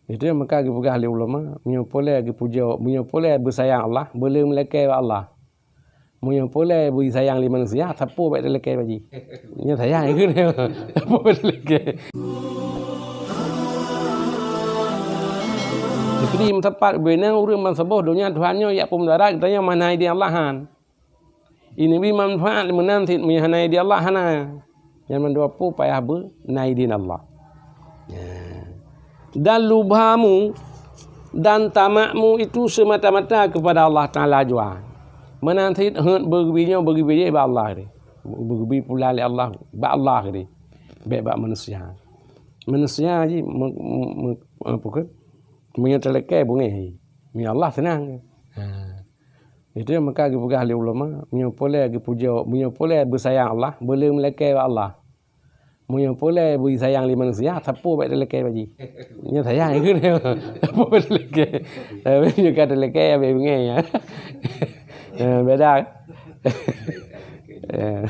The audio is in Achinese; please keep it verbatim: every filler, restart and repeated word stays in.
Itu nyang maka geupeugah lé ulama, meunyoe peureulèe geupujoe, meunyoe peureulèe beusayang Allah, beu le meulakèe bak Allah. Meunyoe peureulèe beusayang lé manusia, sapeue bèk talakèe bak jih. Nyoe sayang keuh, sapeue bèk talakèe. Jadi meusapat bubena ureueng ban saboh donya Tuhan nyoe jak peumudarat geutanyoe meuhana idin Allah, han. Ineubri manfaat meunan cit meunyoe hana idin Allah, hana. Nyan mandum peue payah beu na idin Allah. Ya. Dan lubhamu dan tamakmu itu semata-mata kepada Allah Taala jua. Meunan cit heuet beugeubri nyoe beugeubri jih bak Allah deh. Beugeubri pula lé Allah, bak Allah deh. Bèk bak manusia. Manusia jih me-, me-, me-, apa kheun? Meunyoe talakèe beungèh. Meunyoe Allah seunang. Ha. Itu nyang maka geupeugah lé ulama, meunyoe peureulèe geupujoe, meunyoe peureulèe beusayang Allah, beu le meulakèe bak Allah. Meunyoe peureulèe beusayang lé manusia, sapeue bèk talakèe bak jih. Nyoe sayang keuh, sapeue bèk talakèe. Tapi meunyoe ka talakèe, ya bèk beungèh nyan. Eh, beda. Eh.